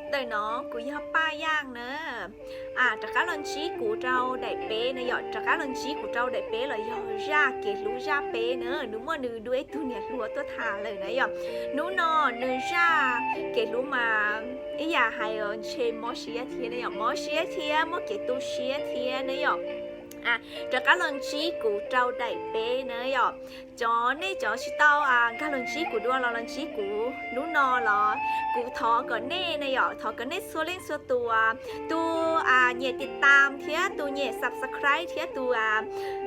Ntawm no kuv yog Paj Yaj na. Rov qab los ntsib kuv rau daim peb na yom, rov qab los ntsib kuv rau daim peb los yog zaj kev hlub zaj peb na, nws muaj nws dua ib tug niam hluas tuaj tham lawm na yom. Hnub no nws zaj kev hlub mas ib yam hais ntshe mob siab thiab na yom, mob siab thiab muaj kev tu siab thiab na yom. Rov qab los ntsib kuv rau daim peb na yom. Cov nej cov tsis tau nkag los ntsib kuv dua los los ntsib kuv hnub no los kuv thov kom nej na yom, thov kom nej txhua leej txhua tus, tus nyem tiv tam thiab tus nyem subscribe thiab tus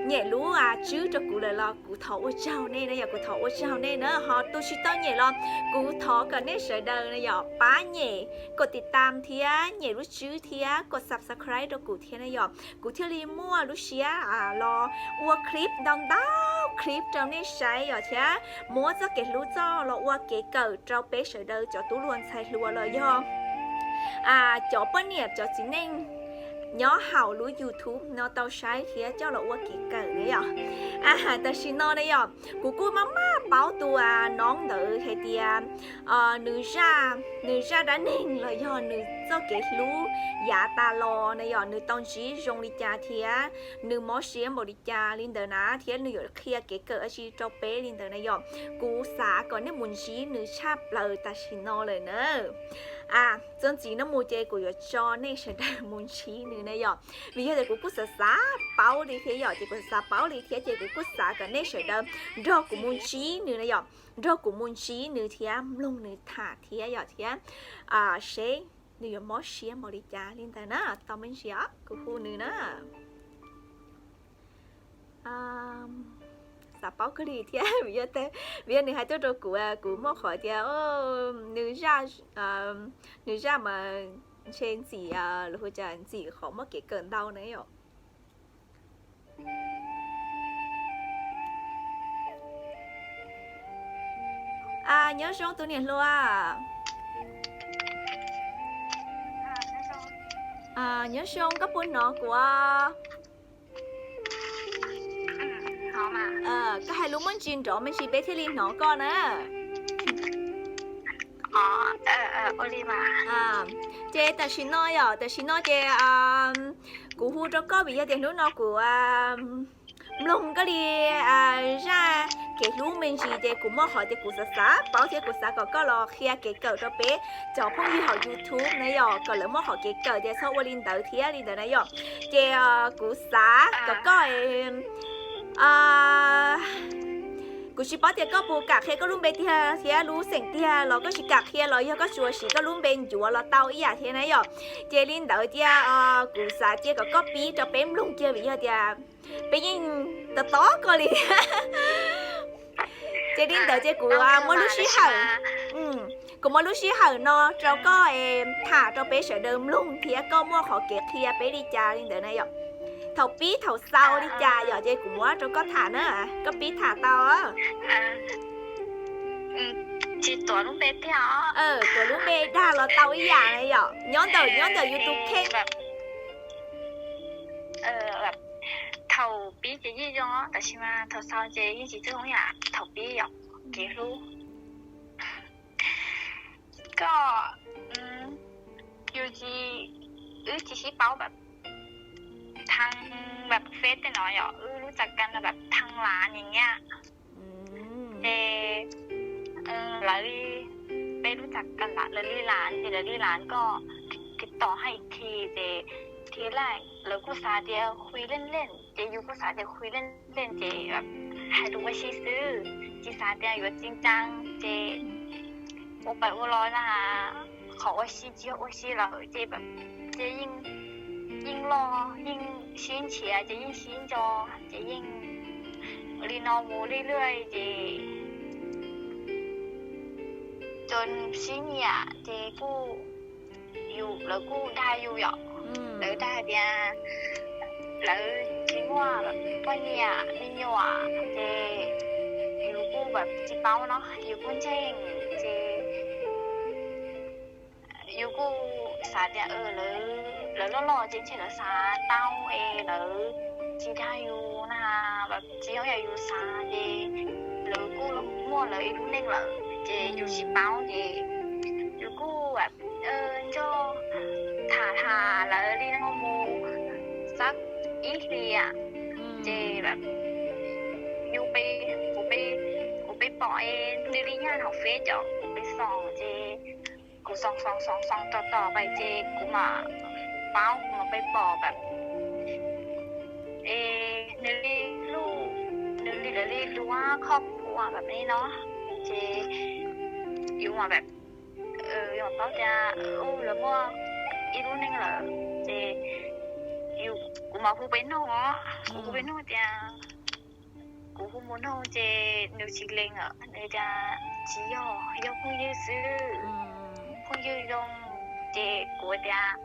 nyem lub tswb rau kuv lawm los kuv thov ua tsaug nej na yom, kuv thov ua tsaug nej na. Ho tus tsis tau nyem los kuv thov kom nej sawv daws na yom pab nyem kom tiv tam thiab nyem lub tswb thiab kom subscribe rau kuv thiab na yom. Kuv thiaj li muaj lub siab los ua clip ntau ntau clip rau nej saib yom, thiab muab txoj kev hlub txoj los ua kev kawm rau peb sawv daws cov tub hluas ntxhais hluas los yog cov poj niam cov txiv neej nyob hauv lub YouTube no tau saib thiab coj los ua kev kawm na yom. Tam sim no na yom, kuv kuj maj maj paub tus noob ntawd hais tias nws zaj, nws zaj dab neeg los yog nws txoj kev hlub yav tas los na yom, nws tau ntsib zoo li cas thiab nws mob siab npaum li cas li ntawd na, thiab nws yuav qhia kev kawm dab tsi rau peb li ntawd na yom. Kuv xav kom nej mus ntsib nws tshaj plaws tam sim no lawm na. Txuas ntxiv no mus ces kuv yuav tso nej sawv daws mus ntsib nws na yom, vim yog tias kuv kuj xav xav paub li thiab yom, ces kuv xav xav paub li thiab ces kuv kuj xav kom nej sawv daws nrog kuv mus ntsib nws na yom, nrog kuv mus ntsib nws thiab mloog nws tham thiab yom, thiab seb nws yuav mob siab npaum li cas li ntawd na. Tos me ntsis os, kuv hu nws na. Xav paub kawg li thiab vim yog, vim yog nws hais tuaj rau kuv, kuv muaj qhov tias nws zaj, nws zaj mas ntshe ntxim, los hu cas ntxim qhov muaj kev kawm ntau na yom. Nyob zoo tus niam hluas. Nyob zoo, koj puas hnov kuv? Koj hais lus muaj ntsis nrov me ntsis peb thiaj li hnov koj na. Ces tam sim no yom, tam sim no ces kuv hu rau koj vim yog tias hnub no kuv mloog koj li zaj kev hlub me ntsis ces kuv muaj qhov tias kuv xav xav paub thiab kuv xav kom koj los qhia kev kawm rau peb cov phooj ywg hauv YouTube na yom, kom lawv muaj qhov kev kawm tias txhob ua li ntawd thiab li ntawd na yom. Ces kuv xav kom koj, kuv tsis paub tias koj puas kam qhia koj lub npe tiag thiab lub xeem tiag los koj tsis kam qhia los yog koj tsuas siv koj lub npe ncuav los tau ib yam thiab na yom. Ces li ntawd cia kuv xav cia kom koj pib rau peb mloog kiag vim yog tias peb yeej tos tos koj li. Ces li ntawd ces kuv muab lub sij hawm, kuv muab lub sij hawm no rau koj tham rau peb sawv daws mloog thiab koj muaj qhov kev qhia peb li cas li ntawd na yom. Thaum pib thaum xaus li cas yom ces kuv muab rau koj tham na, koj pib tham tau. Tsis tuav lub npe tiag. Tuav lub npe dag los tau ib yam na yom, nyob ntawm, nyob ntawm YouTube kheej. Thaum pib ces yeej zoo, tab sis mas thaum xaus ces yeej tsis txawj zoo yam thaum pib yom. Kev hlub, koj, yus tsis, wb tsis sib paub แบบ ทาง แบบ เฟซ tej no yom, wb รู้จักกันแบบ ทางไลน์ อย่างเงี้ย. Ces lawv li, peb รู้จักกัน lawv li las ces lawv li las koj ติดต่อให้อีกที ces ทีแรก lawv kuj xav tias คุยเล่นๆ ces yus kuj xav tias คุยเล่นๆ ces แบบ hais lus ua si xwb, tsis xav tias yuav จริงจัง ces ua pais ua los na, qhov ua si tsis yog ua si lawm ces แบบ ces yeej, yeej loj yeej sib nrhiav ces yeej sib nco, ces yeej li no mus เรื่อยๆ ces จน sib nyiam ces kuj, yus, lawv kuj dag yus yom, lawv dag hais tias lawv tsis muaj poj niam me nyuam ces yus kuj แบบ tsis paub no, yus kuj ntseeg ces yus kuj xav tias lawv, lawv loj loj ces ntshe lawv xav tau es lawv tsis dag yus na, แบบ tsis yog yam yus xav ces lawv kuj muaj lawv ib lub neej lawm ces yus tsis paub ces yus kuj nco tham tham lawv li no mus xab ib hlis, ces yus, kuv pem pom nws li nyaj hauv feb cov, kuv pem xoom ces kuv xoom xoom xoom xoom tos tos pais ces kuv mam paub, kuv mam pem pom pem es nws li luj, nws li lawv li luag khoj khuam pem li no, ces yus mam pem yus mam paub tias lawv muaj ib lub neej lawm, ces yus, kuv mam hu pem nug os, kuv hu pem nug tias, kuv hu mus nug ces nws tsis lees lawm, nws tias tsis yog, yog phooj ywg xwb, phooj ywg zoo, ces kuv tias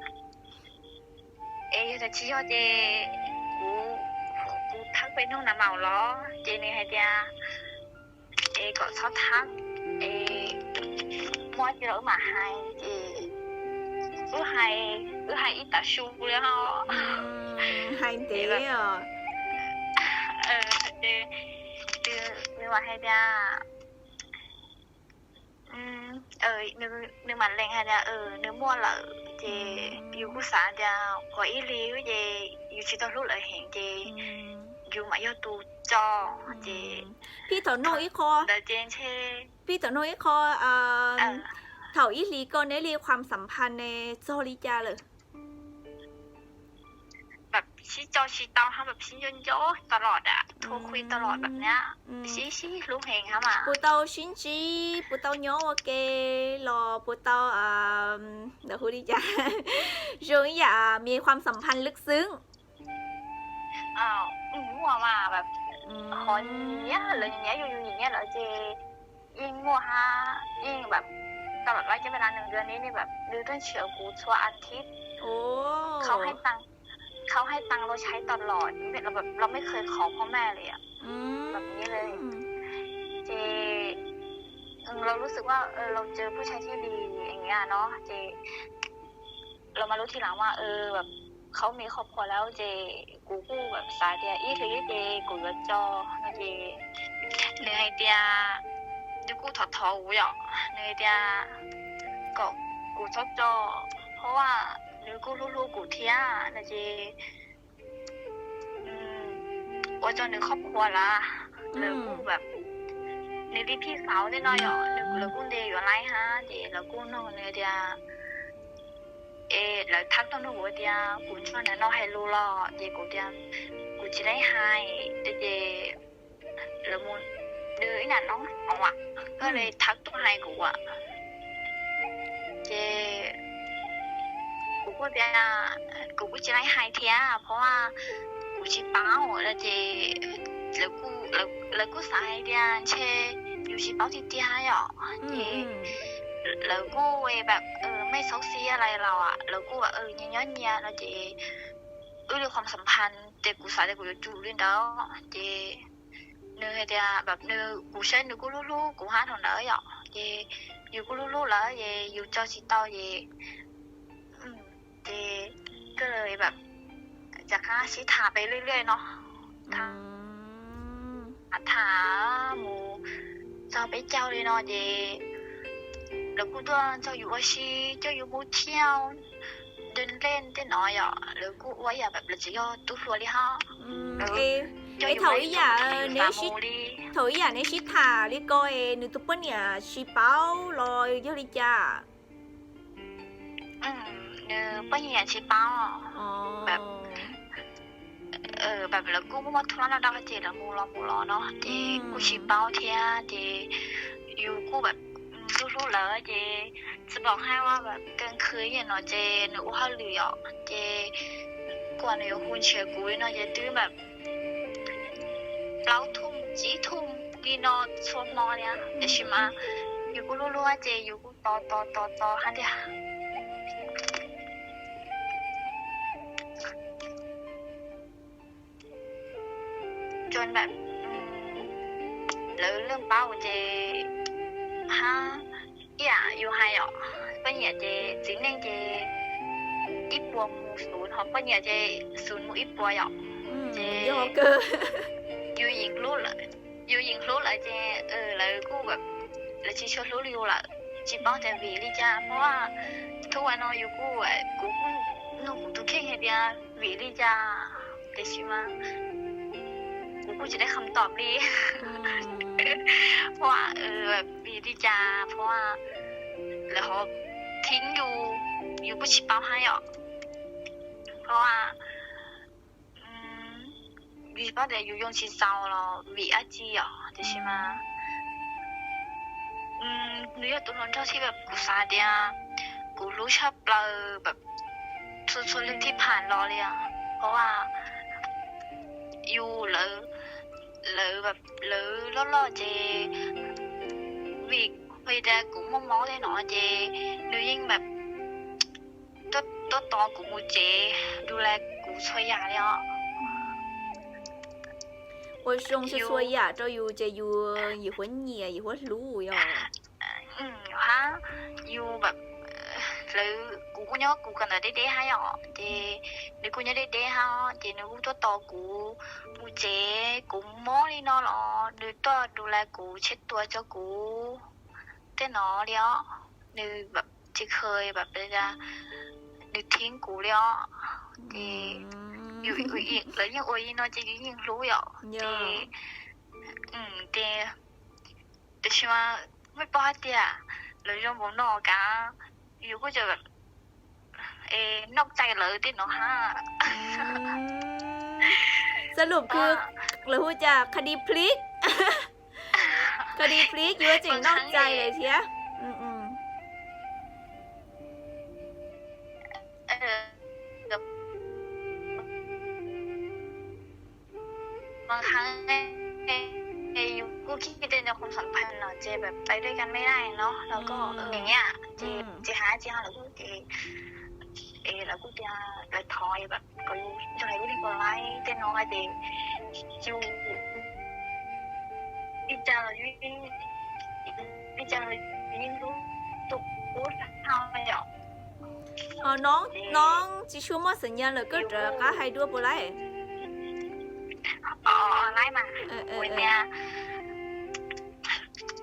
es yog tias tsis yog ces kuv, kuv thab pem nug na mam los, ces nws hais tias es kom txhob thab, es muaj dab tsi los wb mam hais, ces wb hais, wb hais ib tav su li os. Hais ntev os. Nws mam hais tias, nws mam lees hais tias nws muaj lawm, ces yus kuj xav tias qhov ib hlis ces yus tsis tau hlub lawv heev ces yus mam yog tus tso, ces pib thaum nug ib qho, ntawd ces ntshe pib thaum nug ib qho, thaum ib hlis ko neb li ความสัมพันธ์ ne txog li cas lawm? แบบ sib tso tsis tau hab, แบบ sib nco nco ตลอด อะ, โทรคุย ตลอด แบบ เนี้ย, sib sib hlub heev hab mas. Puas tau sib ntsib, puas tau nyob ua ke los puas tau, ntawd hu li cas, zoo ib yam มีความสัมพันธ์ ลึกซึ้ง? Muaj mas, แบบ qhov nyiam nyiam lawv, nyiam nyiam yus, yus nyiam nyiam lawv ces yeej muaj hab, yeej แบบ ตลอดระยะเวลา หนึ่งเดือนนี้นี่ แบบ nws tuaj nrhiav kuv txhua อาทิตย์, เขาให้ตังค์ เขาให้ตังค์เราใช้ตลอด แบบ เราไม่เคยขอพ่อแม่เลยอะ แบบนี้เลย ces เรารู้สึกว่า เออ เราเจอผู้ชายที่ดี อย่างเงี้ยเนาะ ces เรามารู้ทีหลังว่า เออ แบบ เขามีครอบครัวแล้ว ces kuv kuj แบบ xav tias ib hlis ces kuv yuav tso no ces nws hais tias, nws kuj thov thov kuv yom, nws hais tias kom kuv txhob tso, เพราะว่า nws kuj hlub hlub kuv thiab no ces ua rau nws ครอบครัว lawm, lawv kuj แบบ nws li phij xauv tej no yom, lawv kuj nte yuav laib hab ces lawv kuj nug nws tias, es lawv thab tau nug kuv tias kuv ntshuaj nws no hais lus los ces kuv tias kuv tsis laib hais, ces lawv mus, nws ib nam no os, koj li thab tuaj hais kuv as, ces kuv kuj tias kuv kuj tsis laib hais thiab เพราะว่า kuv tsis paub no ces lawv kuj xav hais tias ntshe yus tsis paub tiag tiag yom, ces lawv kuj แบบ ไม่เซาซีอะไร los lawv kuj แบบ nyias nyob nyias no ces wb li ความสัมพันธ์ ces kuv xav tias kuv yuav tsum li ntawd ces nws hais tias แบบ nws, kuv saib nws kuj hlub hlub kuv hab thaum ntawd yom, ces yus kuj hlub hlub lawv ces yus tso tsis tau ces, ces koj li แบบ rov qab sib tham pem lwj lwj no, tham tham mus txog peb caug li no ces lawv kuj tuaj nrog yus ua si, coj yus mus เที่ยว เดินเล่น tej no yom, lawv kuj ua ib yam แบบ lawv tsis yog tub hluas li hab. Es thaum ib yam, thaum ib yam neb sib tham li ko es nws tus poj niam tsis paub los yog li cas? Nws poj niam tsis paub, แบบ lawv kuj muaj muaj thuab no dau ces lawv mus los mus los no ces kuj tsis paub thiab ces yus kuj แบบ hlub hlub lawv ces tsis pom hais ua แบบ กลางคืน no ces nws ua hauj lwm os ces kuv, nws yuav hu nrhiav kuv li no ces twb แบบ plaub thum tsib thum li no txhua hmo li, tiam sis mas yus kuj hlub hlub ces yus kuj tos tos tos tos hab tias จนแบบ lawv เริ่ม paub ces, hab, ib yam yus hais os, poj niam ces txiv neej ces ib puas mus xuv, ho poj niam ces xuv mus ib puas yom. Ces yus yeej hlub lawm ces lawv kuj, lawv tsis tshua hlub yus lawm. tsis paub tias vim li cas, phauj. Thaum ub no yus kuj, kuv kuj nug kuv tus kheej hais tias vim li cas, tiam sis mas kuv kuj tsis tau qhia tau li. Phauj, vim li cas phauj lawv ho thim yus, yus kuj tsis paub hais yom. Phauj, yus tsis paub tias yus yoo tsis txaus los vim dab tsi yom, tiam sis mas nws yog tus hluas nraug thiab kuv xav tias kuv hlub tshaj plaws txhua txhua leej thib pham los li os. Phauj, yus lawv, lawv, lawv loj loj ces vim tias kuv muaj mob tej no ces nws yeej tuaj tos kuv mus tsev, du las kuv txhua yam li os. Ua zoo txhua yam rau yus ces yus yim huab nyiam yim huab hlub yom. Hab, yus, lawv, kuv kuj nyob kuv kawm ntawv deb deb hab yom, ces nws kuj nyob deb deb hab ces nws kuj tuaj tos kuv mus tsev, kuv mob li no los nws tuaj du las kuv, tshev tua rau kuv tej no li os. Nws tsis kheev, nws thim kuv li os. Ces lawv yeej ua li no ces yus yeej hlub yom. Ces, ces tiam sis mas muaj ib pab hais tias lawv zoo npaum no kav, yus kuj tseem noj cai lawv tej no hab. Xab lub kws lawv hu cas kha di plib, kha di plib yus tseem noj cai lawm thiab. Yus kuj khib tej no ความสัมพันธ์ no ces ไปด้วยกันไม่ได้ no, แล้วก็อย่างเงี้ย ces tsis hais tsis hais lawv kuj ces, es lawv kuj tias lawv thov kom yus nrog lawv ua neej puas laib tej no ces yus, li cas los yus, li cas los yus yeej hlub tus qub tag yom. Ho nob tsis tshua muaj xwm nyas lawm koj rov qab hais dua puas laib? Laib mas, ua tias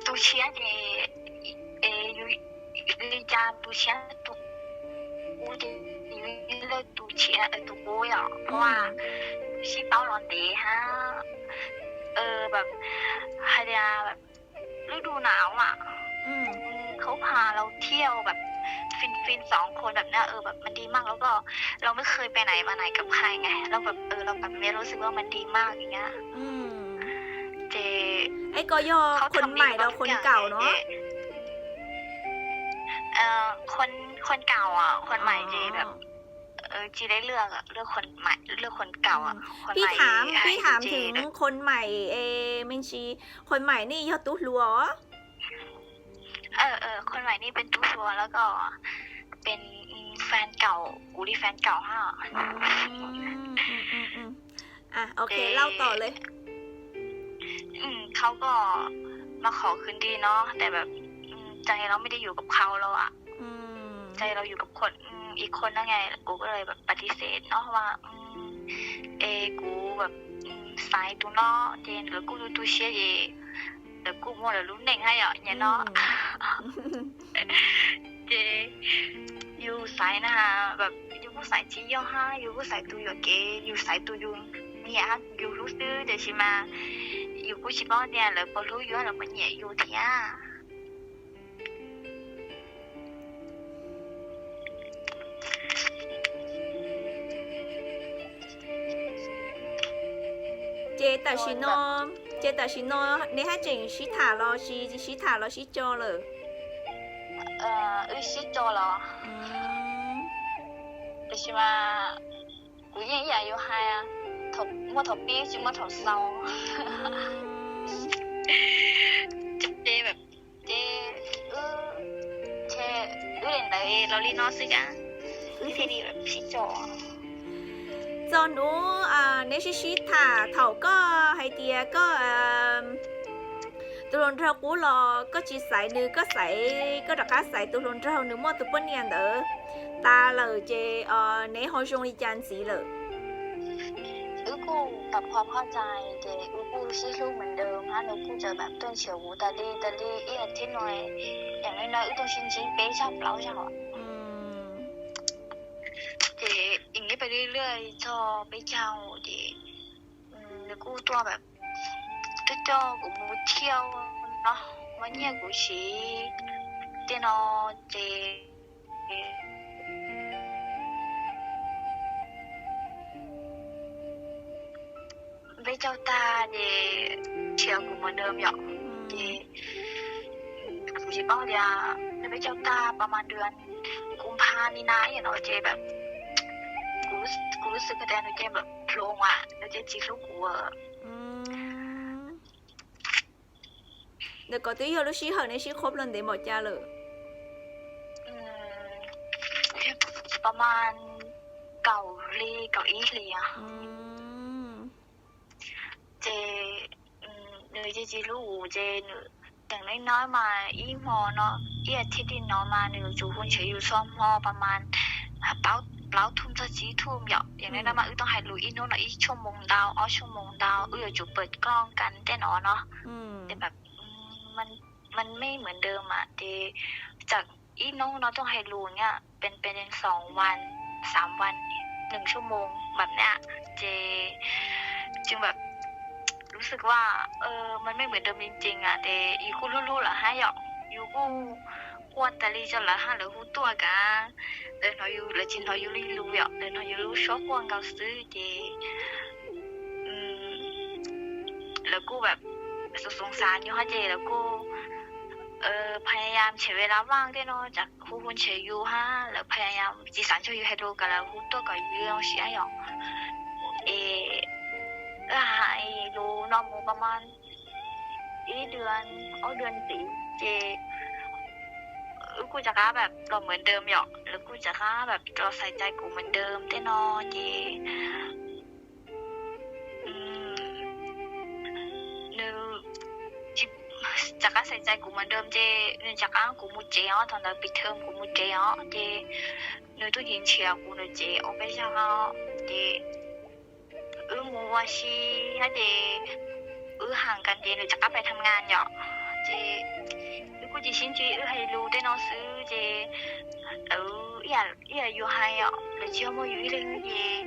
tus tshiab ces, es yus, li cas tus tshiab tus qub ces yus hlub tus tshiab tus qub yom, ua sib paub los ntev hab, hais tias ฤดูหนาว อ่ะ เขาพาเราเที่ยวแบบฟินๆ สองคนแบบเนี้ย เออ แบบมันดีมาก แล้วก็ เราไม่เคยไปไหนมาไหนกับใครไง เราแบบ เออ เราแบบมีรู้สึกว่ามันดีมากอย่างเงี้ย เจ๊ ไอ้ก็ยอ เขาทำดีกับเราทุกอย่าง คนใหม่เราคนเก่าเนาะ เจ๊ เอ่อ คน คนเก่าอ่ะ คนใหม่เจ๊แบบ เออ เจ๊ได้เลือกอะ เลือกคนใหม่ เลือกคนเก่าอะ คนใหม่ พี่ถาม ไอ้ พี่ถาม เจ๊ ถึงคนใหม่ เอ ไม่ใช่ คนใหม่นี่ยอดตุ๊หลัวเหรอ เออ เออ คนใหม่นี่เป็นตุ๊หลัว แล้วก็เป็น อืม แฟนเก่า กูดีแฟนเก่าฮะ อืม อืม อืม อืม อ่ะ โอเค เจ๊ เล่าต่อเลย อืม เขาก็มาขอคืนดีเนาะ แต่แบบ อืม ใจเราไม่ได้อยู่กับเขาแล้วอะ อืม ใจเราอยู่กับคน อืม อีกคนนั่นไง กูก็เลยแบบปฏิเสธเนาะว่า อืม เอ กูแบบ อืม xaiv tus no, ces lawv kuj tu tu siab ces lawv kuj muaj lawv lub neej hab yom, nyam no. Ces yus xaiv na, yus kuj xaiv tsis yog hab, yus kuj xaiv tus yuam kev, yus xaiv tus yus nyiam hab yus hlub xwb, tiam sis mas yus kuj tsis paub tias lawv puas hlub yus, lawv puas nyiam yus thiab. Ces tam sim no, ces tam sim no neb haj tseem sib tham los tsis sib tham los sib co lawm? Wb sib co los, tiam sis mas kuv yeej ib yam yus hais, muaj thaum pib tsis muaj thaum xaus. Ces, ces wb, wb li ntawd los li no xwb, wb thiaj li sib co. Txog hnub neb sib sib tham thaum koj hais tias koj, tus hluas nraug qub los koj tsis xaiv nws, koj xaiv, koj rov qab xaiv tus hluas nraug nws muaj tus poj niam ntawd tas lawm ces neb ho zoo li cas ntxiv lawm? Wb kuj tau pom pom cai ces wb kuj sib hlub heev ntawd mas nws kuj txawm tuaj nrhiav kuv tas li tas li ib as thiv no, yam li no wb tuaj sib ntsib peb zaug plaub zaug. Ces ib peb li lwj txog peb caug ces nws kuj tuaj, tuaj coj kuv mus thiab no, muab nyiaj kuv siv tej no ces peb caug tag ces nrhiav kuv mus dab yom. Ces kuv tsis paub tias peb caug tag pas mas dua kuv npha ni na ib yam no ces kuv lub xwm tias nws ces plhuav as nws ces tsis hlub kuv. Ntawm koj twb yog lub sij hawm nej sib qhuab los ntev npaum cas lawm? Pas mas kaum hli kaum ib hlis ces nws ces tsis hlub kuv ces nws, tseem li no mas ib hmo no, ib as thiv li no mas nws yuav tsum hu nrhiav yus txhua hmo pas mas plaub thum txog tsib thum yom. Yam li no mas wb tuaj hais lus ib hnub no ib tshuaj moos ntau ob tshuaj moos ntau, wb yuav tsum pawm kooj kas tej no no. Ces mas mej mej muaj dab mas ces txawm ib hnub no tuaj hais lus nyaj pes pes xoo vas xav vas nees tshua moos mas na, ces tseem lub xwm kuv mas mej mej muaj dab me cees as ces yus kuj hlub hlub lawv hab yom, yus kuj quaj tas li tso lawv hab lawv hu tuaj kav, lawv hnov yus lawv tsis hnov yus li lus yom, lawv hnov yus lub suab quaj nkaus xwb ces lawv kuj xoo xoo xav nyuj hab ces lawv kuj phaj yam nrhiav ve lav vaaj tej no tsam hu hu nrhiav yus hab lawv phaj yam tsis xav nrog yus hais lus kom lawv hu tuaj kom yus zoo siab yom. Es wb hais lus no mus pas mas ib dua ob dua ntxiv ces wb kuj rov qab los muaj dab yom, lawv kuj rov qab los xaiv cai kuv muaj dab tej no ces nws rov qab xaiv cai kuv muaj dab ces nws rov qab kuv mus tsev os, thaum ntawd pis thawm kuv mus tsev os ces nws tuaj nrhiav kuv ntawm tsev ua peb zaug ces wb mus ua si hab ces wb has kas ces nws rov qab pais tham ngas yom. Ces wb kuj tsis sib ntsib, wb hais lus tej no xwb ces lawv ib yam yus hais os, lawv tsis yog muaj yus ib leeg ces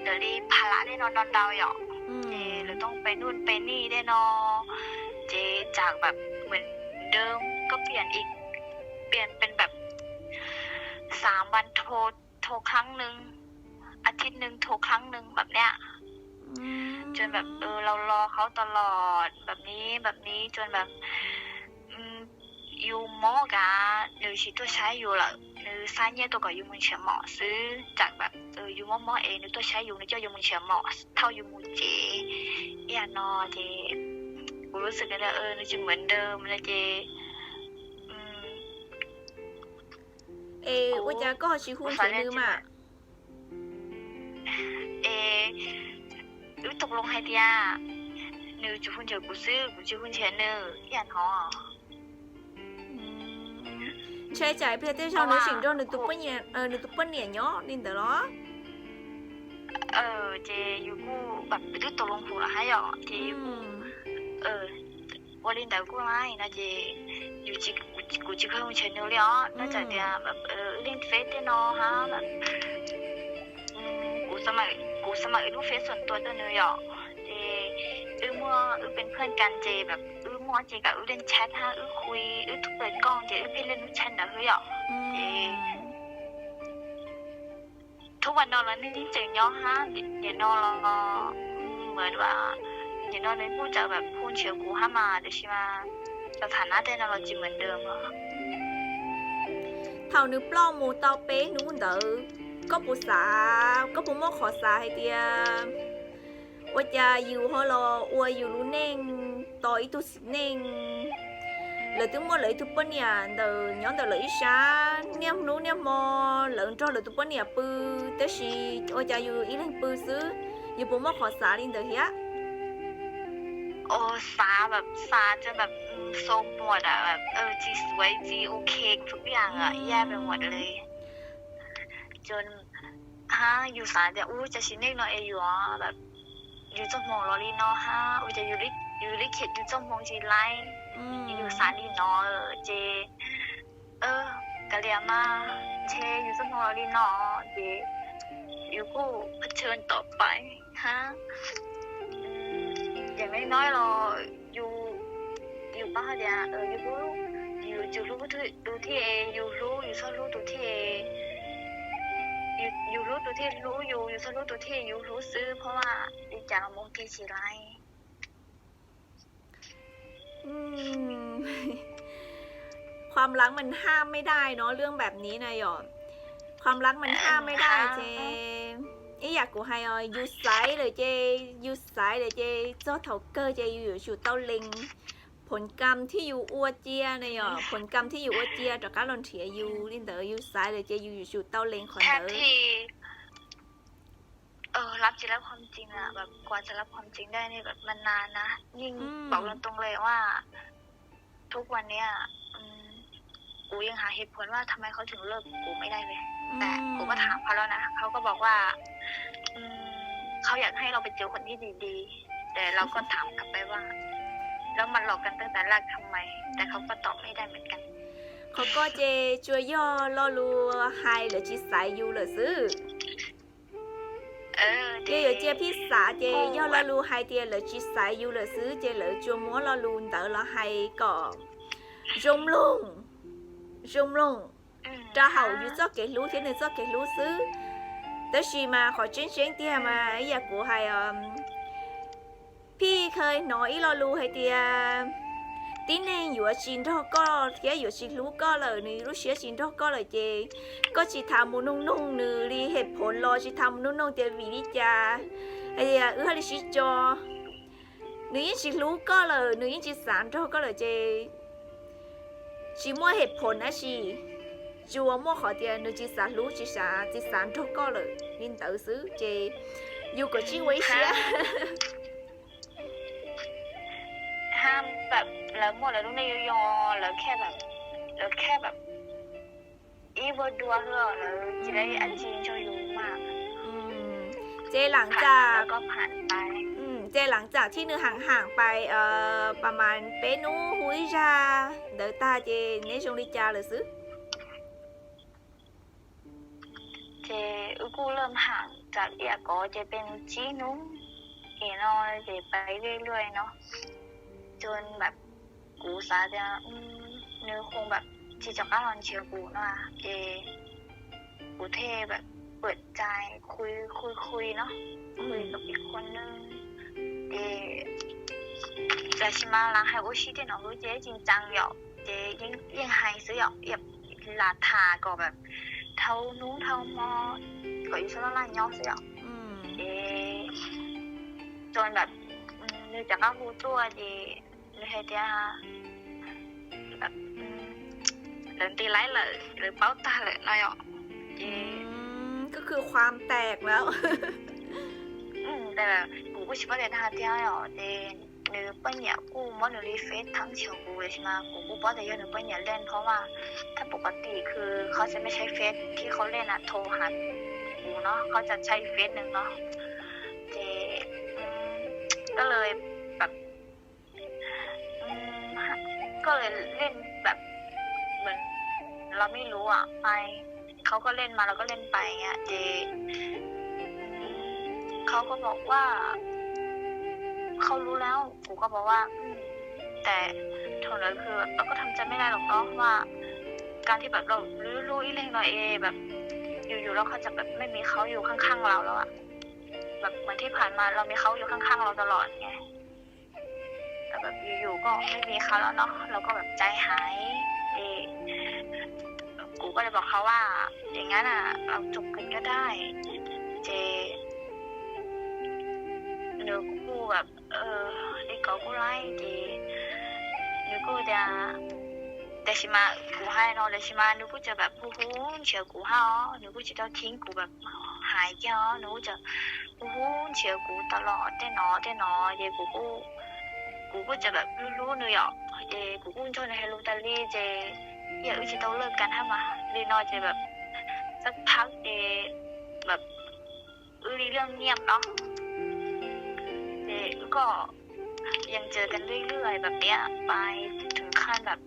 lawv li pha lam tej no no ntau yom. Ces lawv tuaj pem nuj pem nij tej no ces tsam muaj dab koj piam ib piam pes xav vas thau khaab neeg, as thiv neeg thau khaab neeg npaum li, tsuas los los hauv tas los npaum li npaum li tsuas yus mob kav nws tsis tuaj saib yus lawm, nws xa nyiaj tuaj kom yus mus nrhiav mom xwb, tsam yus mob mob es nws tuaj saib yus, nws coj yus mus nrhiav mom thauj yus mus tsev ib yam no ces kuv lub xwm tias nws tsis muaj dab no ces Es ua cas koj ho tsis hu nrhiav nws mas? Es wb tau loo hais tias nws tsuas hu nrhiav kuv xwb, kuv tsis hu nrhiav nws ib yam no. Ntshai tsam pliag tej zaug nws tseem nrog nws tus poj niam nyob li ntawd los? Ces yus kuj twb tau loo hu lawm hab yom, ces yus kuj ua li ntawd kuj na no ces yus, kuv tsis kheev hu nrhiav nws li os, nyob tsam tias wb leej feb tej no hab, kuv xa mam wb lub feb xuam tua rau nws yom, ces wb muaj wb pes phaj kas ces wb muaj ces kom wb leej chat hab wb hu wb tub pes kooj ces wb pheej leej lub chat ntawd xwb yom. Ces thub vas no los neeg tseem nyob hab, nim no los, nim no nws kuj tseem hu nrhiav kuv hab mas, tab sis mas cov tham nab tej no los tsis muaj dab. Thaum nws ploj mus tau peb hnub ntawd, koj puas xav, koj puas muaj qhov xav hais tias ua cas yus ho los ua yus lub neej tos ib tug txiv neej? Lawv twb muaj lawv ib tug poj niam ntawm nyob ntawm lawv ib sab, niaj hnub niaj hmo lawv nrog lawv tus poj niam pw, tab sis ua cas yus ib leeg pw xwb, yus puas muaj qhov xav li ntawd thiab? Xav, xav tsis muaj, tsis xuav tsis ok kuv tub yam ib yam muaj li. Hab yus xav tias ua cas txiv neej no es yuav, yus txoj hmoo los li no hab ua cas yus yus li khiav yus txoj hmoo tsis laib, yus xav li no ces kav liam mas ntshe yus txoj hmoo los li no ces yus kuj pha tshee tom pais hab. Ces me no los yus, yus paub hais tias yus hlub, yus tsuas hlub tus thiaj yus hlub, yus txhob hlub tus thiaj, yus hlub tus thiaj hlub yus, yus txhob hlub tus thiaj yus hlub xwb, phab vaj li cas los mus ua ke tsis laib. ความรักมันห้ามไม่ได้เนาะ เรื่องแบบนี้นะหยอด ความรักมันห้ามไม่ได้ ces ib yam kuv hais os, yus xaiv lawm ces, yus xaiv lawm ces txog thaum kawg ces yus yuav tsum tau lees ผลกรรม thiab yus ua cia na yom, ผลกรรม thiab yus ua cia rov qab los nrhiav yus li ntawd, yus xaiv lawm ces yus yuav tsum tau lees qhov ntawd. รับผิดชอบความจริงอะ แบบกว่าจะรับความจริงได้นี่แบบมันนานนะ ยิ่งบอกตรงๆเลยว่า ทุกวันเนี้ย อืม กูยังหาเหตุผลว่าทำไมเขาถึงเลิกกูไม่ได้เลย แต่กูก็ถามเขาแล้วนะ เขาก็บอกว่า อืม เขาอยากให้เราไปเจอคนที่ดีๆ แต่เราก็ถามกลับไปว่า แล้วมันหลอกกันตั้งแต่แรกทำไม แต่เขาก็ตอบไม่ได้เหมือนกัน Qhov ko ces tsuas yog lo lus hais lawv tsis xaiv yus lawm xwb. Ces yuav cia phij xav ces yog lo lus hais tias lawv tsis xaiv yus lawm xwb ces lawv tsuas muab lo lus ntawd los hais kom zoo mloog, zoo mloog rau hauv yus txoj kev hlub thiab nws txoj kev hlub xwb. Tab sis mas qhov tseeb tseeb tiag mas ib yam kuv hais, phij kheev hnov ib lo lus hais tias tib neeg yuav tsis nrog koj thiab yuav tsis hlub koj lawm, nws lub siab tsis nrog koj lawm ces koj tsis tas mus noog noog nws li hem phoov los tsis tas mus noog noog tias vim li cas hais tias wb haj li sib co. Nws yeej tsis hlub koj lawm, nws yeej tsis xav nrog koj lawm ces tsis muaj hem phoov dab tsi, tsuas muaj qhov tias nws tsis xav hlub, tsis xav, tsis xav nrog koj lawm li ntawd xwb ces yus kom tsij ua ib siab. แบบ lawv muaj lawv lub neej zoo zoo, lawv แค่ แบบ lawv แค่ แบบ ib vuag dua xwb, lawv tsis dab tsi nrog yus mas. Ces หลังจาก ces หลังจากที่ nws ห่างๆ ไป ประมาณ peb hnub hu ib zag ntawd tag ces neb zoo li cas lawm xwb? Ces wb kuj เริ่มห่าง จาก ib yam ko ces peb hnub tsib hnub es no ces peb hlub hlub no, ces แบบ kuv xav tias nws คง แบบ tsis rov qab los nrhiav kuv no ces kuv thiaj แบบ เปิดใจ คุย คุย คุย no, คุยกับอีกคนนึง ces tiam sis mas lam hais ua si tej no xwb ces tsis tseeb yom, ces yeej hais xwb yom, lam tham kom แบบ dhau hnub dhau hmo kom yus txhob laj laj nyob xwb yom. Ces จน แบบ nws rov qab hu tuaj ces nws hais tias แบบ lawv nti laib lawm, lawv paub tag lawm no yom. Ces ก็คือความแตกแล้ว kuv kuj tsis paub tias dag tiag yom, ces nws poj niam kuj muab nws li Face thab nrhiav kuv, tiam sis mas kuv kuj paub tias yog nws poj niam เล่น เพราะว่า ถ้าปกติคือเขาจะไม่ใช้ Face ที่เขาเล่นอะ โทรหา kuv no, เขาจะใช้อีก Face หนึ่ง no. Ces ก็เลย แบบ ก็เลยเล่นแบบ เหมือน เราไม่รู้อะ ไป เขาก็เล่นมา เราก็เล่นไปเงี้ย เจ เขาก็บอกว่า เขารู้แล้ว ผมก็บอกว่า อืม แต่ เท่านั้นคือ เราก็ทำใจไม่ได้หรอกเนาะ ว่า การที่แบบเรารู้ๆ อีเล่งเราเองแบบ อยู่ๆ เราก็จะแบบไม่มีเขาอยู่ข้างๆ เราแล้วอะ แบบเหมือนที่ผ่านมาเรามีเขาอยู่ข้างๆ เราตลอดไง แต่แบบอยู่ๆ ก็ไม่มีเขาแล้วเนาะ เราก็แบบใจหาย เอ กูก็เลยบอกเขาว่า อย่างนั้นอ่ะ เราจบกันก็ได้ เจ nws kuj แบบ li ko kuj laib ces nws kuj tias, tiam sis mas kuv hais no tiam sis mas nws kuj tseem แบบ hu hu nrhiav kuv hab os, nws kuj tsis tau thib kuv แบบ hais kiag os, nws kuj tseem hu hu nrhiav kuv tas los tej no tej no ces kuv kuj tseem แบบ hlub hlub nws yom, ces kuv kuj nrog nws hais lus tas li ces yam wb tsis tau lawj kas hab mas li no ces แบบ xab thab ces แบบ wb li laj nyiaj no ces wb kuj ยังเจอกันเรื่อยๆแบบเนี้ยไปถึงขั้นแบบ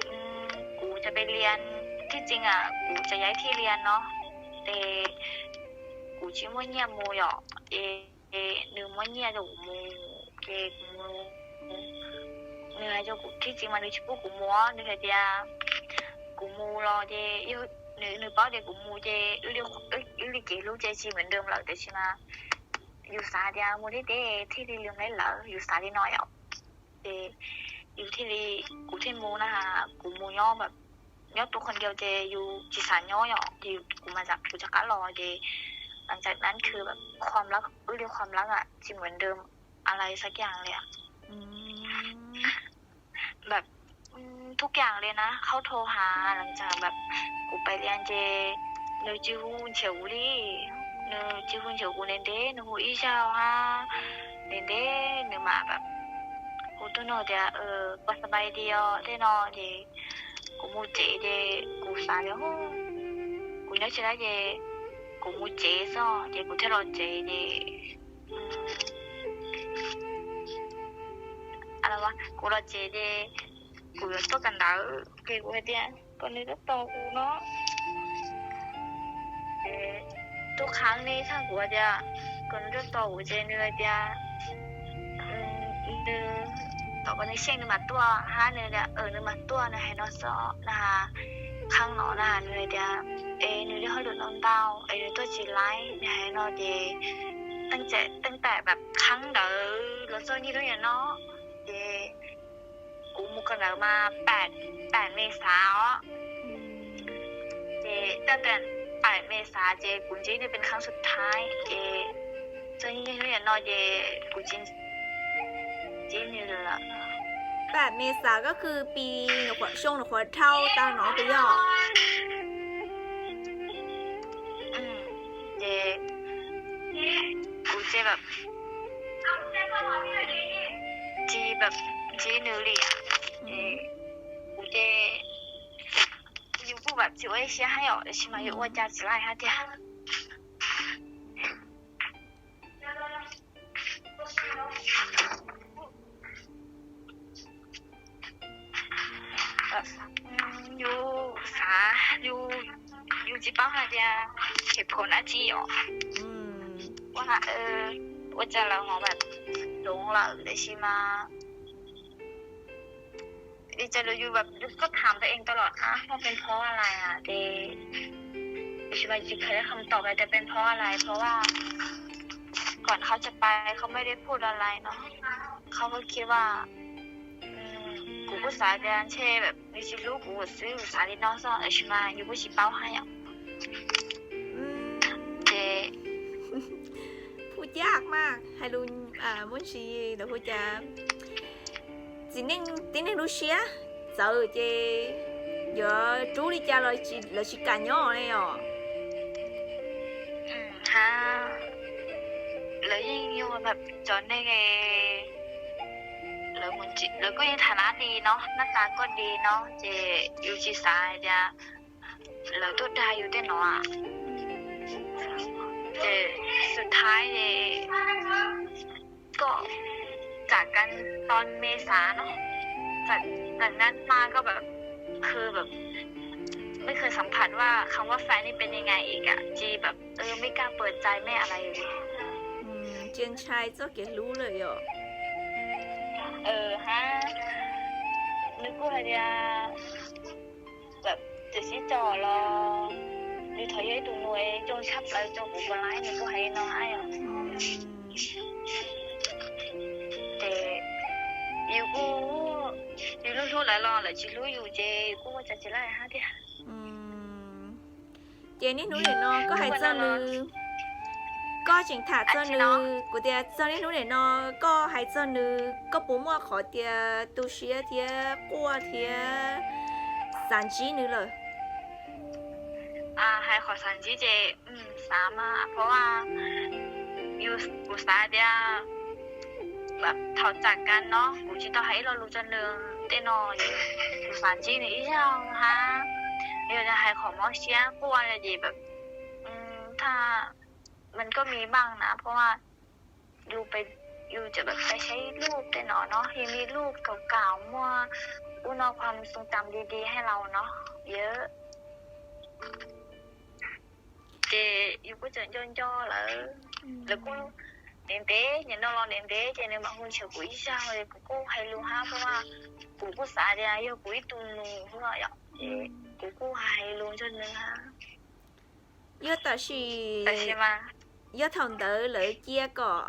อืม กูจะไปเรียน ที่จริงอ่ะ กูจะย้ายที่เรียนเนาะ แต่ kuv tsis muaj nyiaj mus yom, ces nws muab nyiaj rau kuv mus, ces kuv mus, nws hais rau kuv, thib txiv mas nws tsis pub kuv mus, nws hais tias kuv mus los ces yog nws, nws paub tias kuv mus ces wb li kev hlub ces tsis muaj dab tsi lawm, tiam sis mas yus xav tias mus ntev ntev thiaj li lwm neb lawm, yus xav li no yom. Ces yus thiaj li, kuv thiaj mus na has, kuv mus nyob nyob tus qhov ncauj ces yus tsis xav nyob yom, ces kuv mas xav kuv rov qab los ces หลังจากนั้นคือแบบ ความรัก wb li ความรัก อ่ะ tsisเหมือนเดิมอะไรสักอย่างเลยอ่ะ แบบ ทุกอย่างเลยนะ เขาโทรหา หลังจากแบบ kuv pais li ces nws tsis hu nrhiav kuv li, nws tsis hu nrhiav kuv ntev ntev, nws hu ib zaug hab ntev ntev, nws mamแบบ hu tuaj nug tias koj สบายดี os tej no ces kuv mus tsev ces kuv xav tias kuv nyob tsis tau ces kuv mus tsev xwb ces kuv thiaj los tsev ces kuv los tsev ces kuv yuav tuaj kawm ntawv ces kuv hais tias kom nws tuaj tos kuv no. Tub qhab ne txhaj kuv tias kom nws tuaj tos kuv ces nws hais tias nws tos kom nws xyeej nws mam tuaj hab nws tias nws mam tuaj, nws hais no xwb na. Qhab no na nws hais tias es nws li hauj lwm no ntau es nws tuaj tsis laib, nws hais no ces ตั้งแต่ แบบ qhab ntawd los txog niaj hnub no ces kuv mus kawm ntawv mas แปด เมษา os. Ces ตั้งแต่ แปด เมษา ces kuv ntsib nws เป็นครั้งสุดท้าย ces txog niaj hnub no ces kuv tsis ntsib nws lawm. แปด เมษา ก็คือปี xyoo nyuam qhuav dhau tau no puas yog? Ces kuv ces แบบ tsis แบบ ntsib nws li. Kuv ces yus kuj แบบ tsis ua ib siab hab yom, tiam sis mas yus ua cas tsis laij hab tiag. Yus xav, yus tsis paub hais tias เหตุผล dab tsi yom. Ua cas lawv ho แบบ hloov lawm, tiam sis mas li cas los yus แบบ yus kuj tham tau ej tau los na, ว่าเป็นเพราะอะไร ces tiam sis mas yus tsis kheev ได้คำตอบ hais tias เป็นเพราะอะไร เพราะว่า ก่อนเขาจะไป เขาไม่ได้พูดอะไรเนาะ เขาก็คิดว่า kuv kuj xav tias ntshe แบบ nws tsis hlub kuv xwb, kuv xav li no xwb, tiam sis mas yus kuj tsis paub hab yom. Ces พูดยากมาก hais lus muaj ntsis lawv hu cas txiv neej tib neeg lub siab txawv ces yuav rub li cas los lawv tsis kam nyob ne os. Hab lawv yeej yog แบบ cov neeg, lawv kuj yeej tham nab di no, nab tas kuj di no, ces yus tsis xav hais tias lawv tuaj dag yus tej no. Ces สุดท้าย ces ก็ จากกันตอนเมษาเนาะ จากนั้นมาก็แบบ คือแบบ ไม่เคยสัมผัสว่าคำว่าแฟนนี่เป็นยังไงอีกอะ จีแบบ เออ ไม่กล้าเปิดใจไม่อะไรเลย Cia ntshai txoj kev hlub lawm yom. Hab nws kuj hais tias แบบ txiav txim txom los nws thov yuav ib tug nus es zoo tshaj plaws rau kuv puas laib, nws kuj hais li no hab yom. Ces yus kuj, yus hlub hlub lawv los lawv tsis hlub yus ces yus kuj ua cas tsis laij hab tiag. Ces niaj hnub nim no koj hais txog nws, koj tseem tham txog nws, kuv tias txog niaj hnub nim no koj hais txog nws, koj puas muaj qhov tias tu siab thiab quaj thiab xav ntsib nws lawm? Hais qhov xav ntsib ces xav mas, เพราะว่า yus, kuv xav tias แบบ thaum จากกัน no kuv tsis tau hais ib lo lus rau nws tej no, kuv xav ntsib nws ib zaug hab. Yog hais qhov mob siab quaj ces แบบ ถ้า มันก็มีบ้างนะ เพราะว่า yus pes yus tseem pais saib ib lub tej no no, yus me lub kaum kam muaj ub no kham xoo tam di di hais los no, yawm ces yus kuj tseem nco nco lawm. Lawv kuj ntev ntev, nim no los ntev ntev ces nws mam hu nrhiav kuv ib zaug, kuv kuj hais lus hab, kuv kuj xav tias yog kuv ib tug nus xwb yom, kuv kuj hais lus nrog nws hab. Yog tam sim, yog thaum ntawd lawv cia kom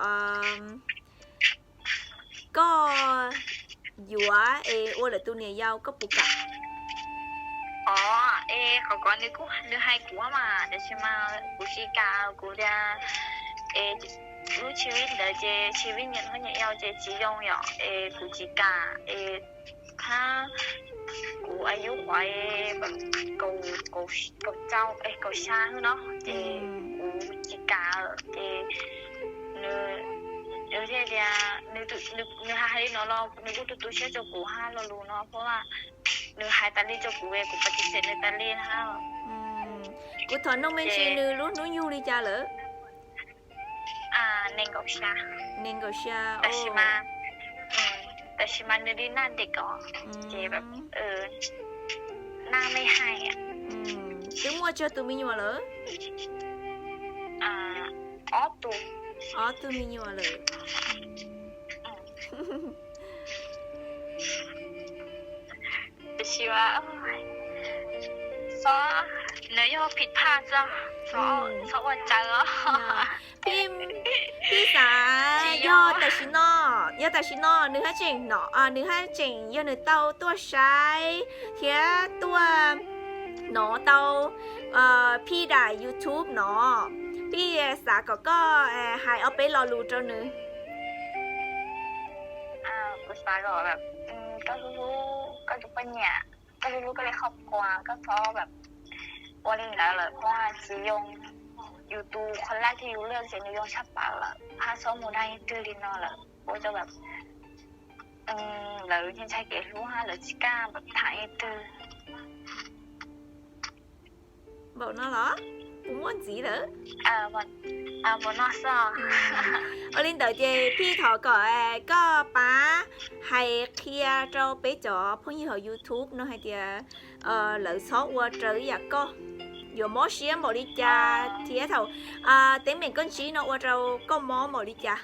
koj yuav es ua lawv tus niam yau, koj puas kam? Os, es qhov ko nws kuj, nws hais kuv mas, tab sis mas kuv tsis kam, kuv tias es lub tswv yim ntawd ces tswv yim niam hlob niam yau ces tsis zoo yom, es kuv tsis kam es hab kuv a yub qhuav kaum, kaum xya xwb no ces kuv tsis kam ces nws, nws thiaj tias, nws hais li no los nws kuj tu tu siab rau kuv hab lo lus no, puab, nws hais tas li rau kuv es kuv pab tsis xeem nws tas li hab. Kuv thov noog me ntsis nws lub hnub nyoog li cas lawm? Nees nkaum xya. Nees nkaum xya. Tab sis mas, tab sis mas nws li naj ntev ko ces naj me hais. Twb muaj tsawg tus me nyuam lawm? Ob tug. Ob tug me nyuam lawm. Tab sis mas, xob, nws yog phim phaj xwb, xob ua tsaug os. Phim, phim xav yog tam sim no, yog tam sim no nws haj tseem no, nws haj tseem yog nws tau tuaj saib thiab tuaj nov tau phim daim YouTube no, phim xav kom koj hais ob peb lo lus rau nws. Kuv xav kom koj hlub hlub koj tus poj niam, koj hlub hlub koj li qhov quas, koj txhob ua li ntawd lawm, koj tsis zoo. Yus tus qhov laj thiab yus lwj ces nws zoo tshaj plaws lawm, hab txhob mus dag leej twg li no lawm, ua rau lawv ntshai kev hlub hab lawv tsis kaj tham leej twg. Npaum no los? Kuv muaj ntxiv lawm. Ua li ntawd ces phim thov kom koj pab hais qhia rau peb cov phooj ywg hauv YouTube no hais tias lawv txhob ua raws ib yam koj, yuav mob siab npaum li cas thiab thaum teeb meem koj ntsib no ua rau koj mob npaum li cas?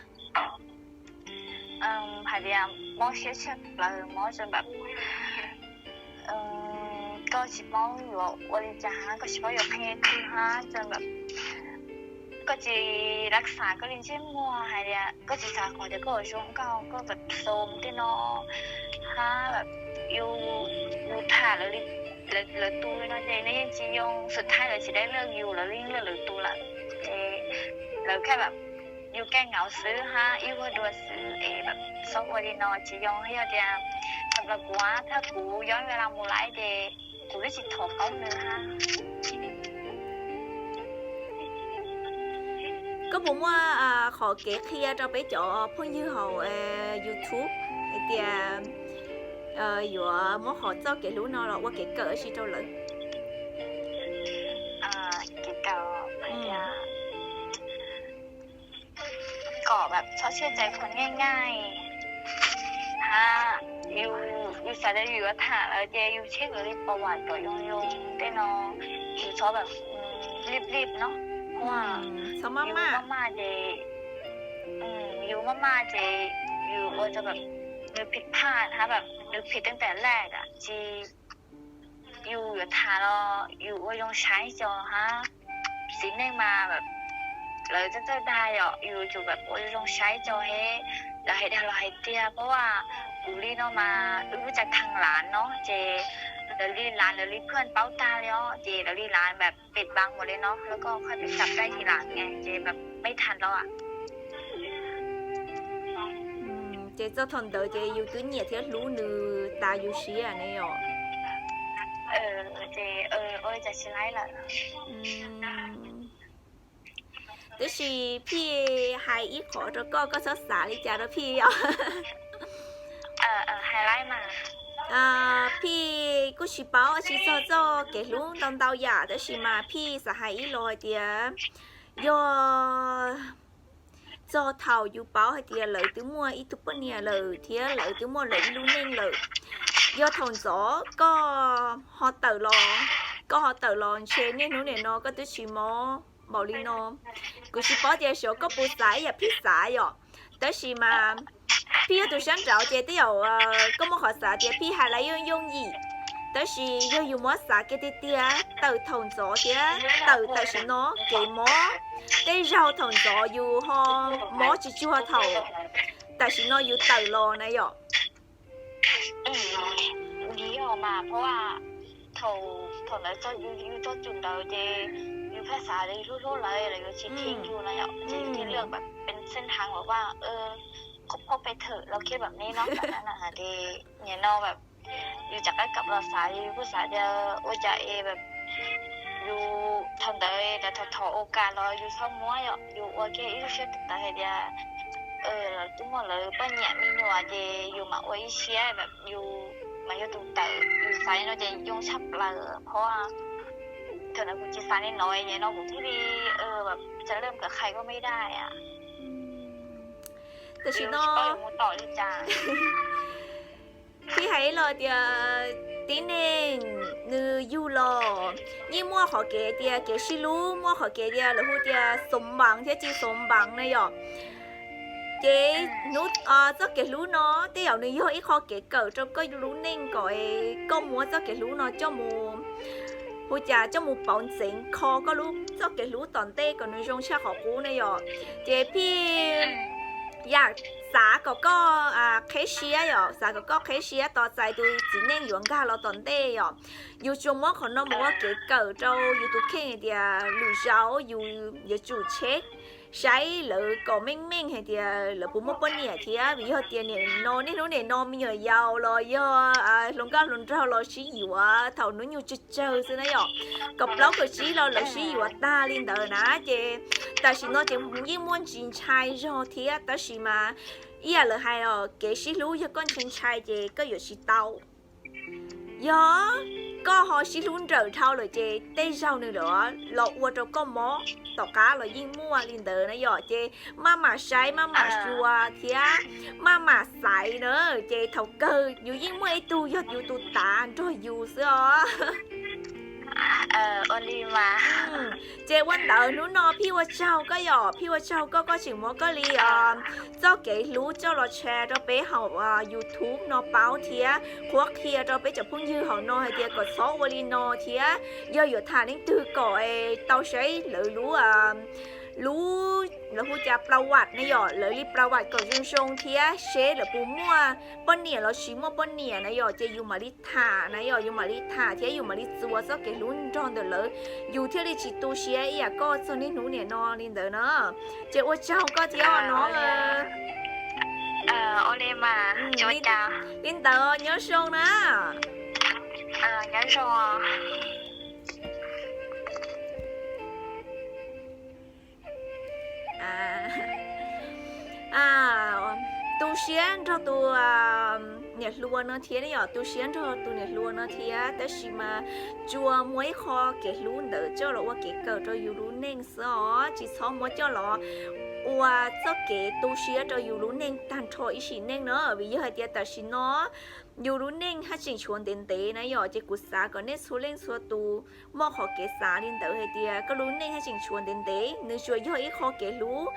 Hais tias mob siab tshaj plaws, mob rau npam, koj tsis paub yuav ua li cas hab, koj tsis paub yuav qhia twg hab, rau npam koj tsis laj xav koj li ntsej muag, hais tias koj tsis xav qhov tias koj zoo nkauj, koj pam xoo tej no hab, yus, yus tham lawv, lawv tus li no ces nws yeej tsis zoo, xub thawj lawv tsis dai lwj yus, lawv yeej lwj lawv tus lawm. Ces lawv kaj pam yus kaj nkaus xwb hab ib vuag dua xwb es pam txhob ua li no tsis zoo. Yog tias xam plaws kuv, thawj kuv yob ua la mus laib ces kuv twb tsis thov paub nws hab. Koj puas muaj qhov kev qhia rau peb cov phooj ywg hauv YouTube hais tias yuav muab qhov txoj kev hlub no los ua kev kawm ua si rau lawv? Kev kawm hais tias kom pam txhob txhawj cai qhov nyaj nyaj hab, yus xav tias yus yuav tham lawv ces yus check lawv li pam vam kom zoo zoo tej no, yus txhob pam lij lij no, txhob maj maj ces, yus maj maj ces yus ua rau pam nws phim phaj hab pam nws phim teeb tam laj, tsis, yus yuav tham los yus ua zoo saib xyuas hab, txiv neej mas pam lawv txawj txawj dag yom, yus yuav tsum pam ua zoo saib xyuas hab, lawv hais dag los hais tiag, paub a, kuv li no mas wb lub cav kheev lav no ces lawv li lav, lawv li phwj paub tag li os, ces lawv li lav pam pem npav mus li no, lawv koj qhaj pem xav dai tsis lav ces pam mej tham ntau. Ces txog thaum ntawd ces yus twb nyiam thiab hlub nws tas yus siab ne yom. Ces ua li cas tsis laib lawm. Tab sis Phij hais ib qho rau koj, koj txhob xav li cas rau Phij os. Phij kuj tsis paub tsis txog txoj kev hlub ntau ntau yam, tab sis mas Phij xav hais ib los hais tias yog txog thaum yus paub hais tias lawv twb muaj ib tug poj niam lawm thiab lawv twb muaj lawv ib lub neej lawm. Yog thaum ntxov koj ho tawm los, koj ho tawm los ntshe niaj hnub nim no koj twb tsis mob npaum li no. Kuv tsis paub tias xyov koj puas xav ib yam phij xav yom, tab sis mas phij yog tus sab nraud ces tej zaum koj muaj qhov xav tias phij hais lawv yooj yooj yim, tab sis yog yus muab xav kiag tiag tiag tawm thaum ntxov thiab tawm tam sim no kev mob, tej zaug thaum ntxov yus ho mob tsis tsuag thaum tam sim no yus tawm los na yom. Yog mas, thaum, thaum ntawd txog yus, yus txog txum ntawd ces yus pheej xav tias yus hlub hlub lawv los yuav tsis thim yus no yom, ces yus thiaj li peb xeeb heev uas vaj, koj phob peb thawm los khiab pam me no tas na na ces nim no yus rov qab kam los xav, yus kuj xav tias ua cas es yus thaum ntawd lawv thov thov ua cas los yus txhob muab yom, yus ua kiag ib lub siab tawv tawv hais tias lawv twb muaj lawv poj niam me nyuam ces yus mam ua ib siab, yus mas yog tus tawm, yus xav li no ces yoo tshaj plaws phauj. Thaum ntawd kuv tsis xav li no, nim no kuv thiaj li txawm leej kam qhais koj me daj. Tam sim no mus tom li cas, thiaj hais los tias tib neeg nws yug los yeej muaj qhov kev tias kev sib hlub, muaj qhov kev tias lawv hu tias xov npav thiab tsis xov npav na yom. Ces hnub, txoj kev hlub no tej zaum nws yog ib qho kev kawm rau koj lub neej kom koj muab txoj kev hlub no coj mus, hu cas coj mus pauv ntxeev kho koj lub txoj kev hlub tom ntej kom nws zoo tshaj qhov qub na yom. Ces phij yam xav kom koj qheb siab yom, xav kom koj qheb siab tos txais tus txiv neej yuav nkag los tom ntej yom. Yus tsuas muab qhov no mus ua kev kawm rau yus tus kheej hais tias lwm zaus yus yuav tsum check saib lawv kom meej meej hais tias lawv puas muaj poj niam thiab, vim yog tias nim no niaj hnub nim no me nyuam yaus los yog hluas nkauj hluas nraug los sib yuav thaum hnub nyoog tsawg tsawg xwb na yom, kaum plaub kaum tsib los lawv sib yuav tag li ntawd na. Ces tam sim no ces yeej muaj ntsis ntshai zog thiab, tab sis mas ib yam lawv hais os, kev sib hlub yog koj ntshai ntshai ces koj yuav tsis tau. Yog koj ho sib hlub nrawm dhau lawm ces tej zaug nws los ua rau koj mob tom qab los yeej muaj li ntawd na yom. Ces maj mam saib, maj mam xyuas thiab maj mam xaiv na, ces thaum kawg yus yeej muaj ib tug yog yus tus tav nrog yus xwb os. Ces ua ntawd hnub no phij ua tsaug koj yom, phij ua tsaug koj, koj tseem muab koj li txoj kev hlub coj los share rau peb hauv YouTube no paub thiab qhuab qhia rau peb cov phooj ywg hauv no hais tias kom txhob ua li no thiab yog yuav tham leej twg kom tau saib lawv lub, lub, lawv hu cas pla vam na yom, lawv li pla vam kom zoo zoo thiab seb lawv puas muaj poj niam los tsis muaj poj niam na yom, ces yus mam li tham na yom, yus mam li tham thiab yus mam li txuas txoj kev hlub nrog ntawm lawv, yus thiaj li tsis tu siab ib yam koj txog niaj hnub nim no li ntawd na. Ces ua tsaug koj thiab no. Li ntawd nyob zoo na. Tu siab nrog tus niam hluas no thiab ne yom, tu siab nrog tus niam hluas no thiab, tab sis mas tsuas muaj ib qho kev hlub ntawd coj los ua kev kawm rau yus lub neej xwb os, tsis txhob muab coj los ua txoj kev tu siab rau yus lub neej tag nrho ib sim neej na, vim yog hais tias tam sim no yus lub neej haj tseem tshuav ntev ntev na yom, ces kuv xav kom nej txhua leej txhua tus muaj qhov kev xav li ntawd hais tias koj lub neej haj tseem tshuav ntev ntev, nws tsuas yog ib qho kev hlub,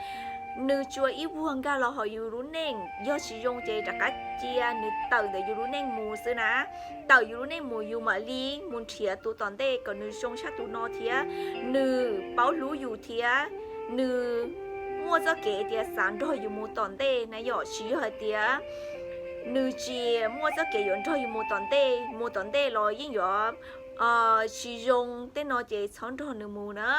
nws tsuas ib vuag nkag los hauv yus lub neej, yog tsis zoo ces rov qab cia nws tawm ntawm yus lub neej mus xwb na. Tawm yus lub neej mus yus mam li mus nrhiav tus tom ntej kom nws zoo tshaj tus no thiab, nws paub hlub yus thiab, nws muaj txoj kev tias xav nrog yus mus tom ntej na yom, tsis yog hais tias nws tsis muaj txoj kev yuav nrog yus mus tom ntej, mus tom ntej los yeej yuav tsis zoo tej no ces txhob nrog nws mus na.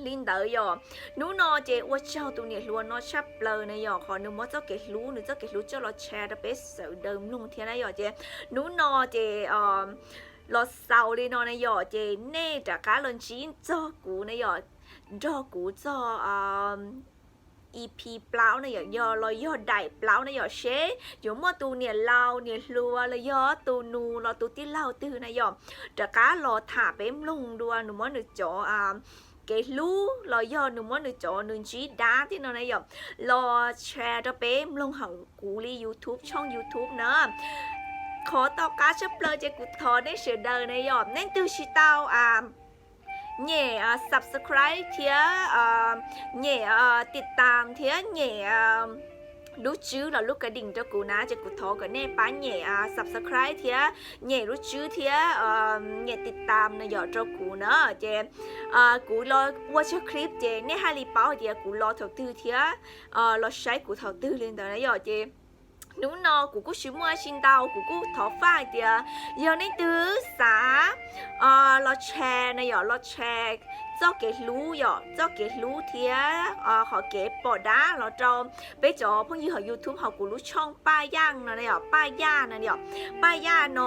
Li ntawd yom, hnub no ces ua tsaug tus niam hluas no tshaj plaws na yom, qhov nws muab txoj kev hlub, nws txoj kev hlub coj los share rau peb sawv daws mloog thiab na yom, ces hnub no ces los xaus li no na yom, ces nej rov qab los ntsib txog kuv na yom, nrog kuv txog EP plaub na yom, yog los yog daim plaub na yom, seb yuav muaj tus niam laus niam hluas los yog tus nus los tus tij laug twg na yom, rov qab los tham peb mloog dua, nws muab nws cov kev hlub los yog nws muab nws cov nws ntsib dab thiab no na yom, los share rau peb mloog hauv kuv li YouTube, tshooj YouTube na. Qhov tom qab tshaj plaws ces kuv thov nej sawv daws na yom, nej twg tsis tau nyem subscribe thiab nyem tiv tam thiab nyem lub tswb los lub ka dim rau kuv na, ces kuv thov kom nej pab nyem subscribe thiab nyem lub tswb thiab nyem tiv tam no yom rau kuv na. Ces kuv los ua tsawg clip ces nej haj li paub hais tias kuv los thaum twg thiab los saib kuv thaum twg li ntawd na yom. Ces hnub no kuv kuj tsis muaj dab tsi ntau, kuv kuj thov faj hais tias yog nej twg xav los share na yom, los share txoj kev hlub yom, txoj kev hlub thiab qhov kev pom dab los rau peb cov phooj ywg hauv YouTube hauv kuv lub tshooj Paj Yaj no na yom, Paj Yaj no yom, Paj Yaj no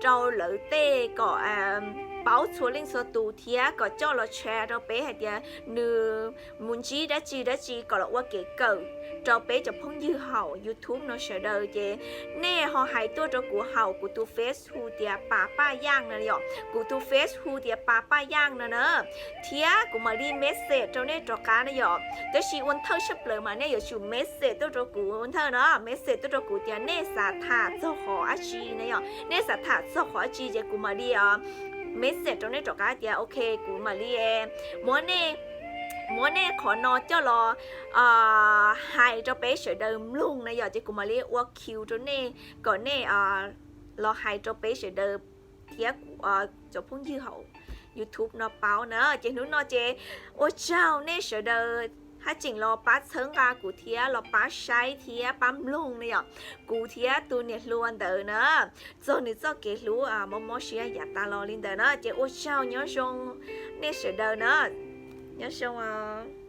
rau lawv tej kom paub txhua leej txhua tus thiab kom coj los share rau peb hais tias nws mus ntsib dab tsi dab tsi kom los ua kev kawm rau peb cov phooj ywg hauv YouTube no sawv daws. Ces nej ho hais tuaj rau kuv hauv kuv tus Face hu tias Pas Paj Yaj no yom, kuv tus Face hu tias Pas Paj Yaj no na, thiab kuv mam li message rau nej rov qab na yom. Tab sis ua nthaws tshaj plaws mas nej yuav tsum message tuaj rau kuv ua nthaws na, message tuaj rau kuv tias nej xav tham txog qhov dab tsi na yom, nej xav tham txog qhov dab tsi ces kuv mam li message rau nej rov qab tias ok, kuv mam li muab nej, muab nej qhov no coj los hais rau peb sawv daws mloog na yom, ces kuv mam li ua cue rau nej kom nej los hais rau peb sawv daws thiab cov phooj ywg hauv YouTube no paub na. Ces hnub no ces ua tsaug nej sawv daws haj tseem los pab txhawb nqa kuv thiab los pab saib thiab pab mloog na yom, kuv thiab tus niam hluas ntawd na, txog nws txoj kev hlub mob mob siab yav tas los li ntawd na. Ces ua tsaug, nyob zoo nej sawv daws na, nyob zoo os.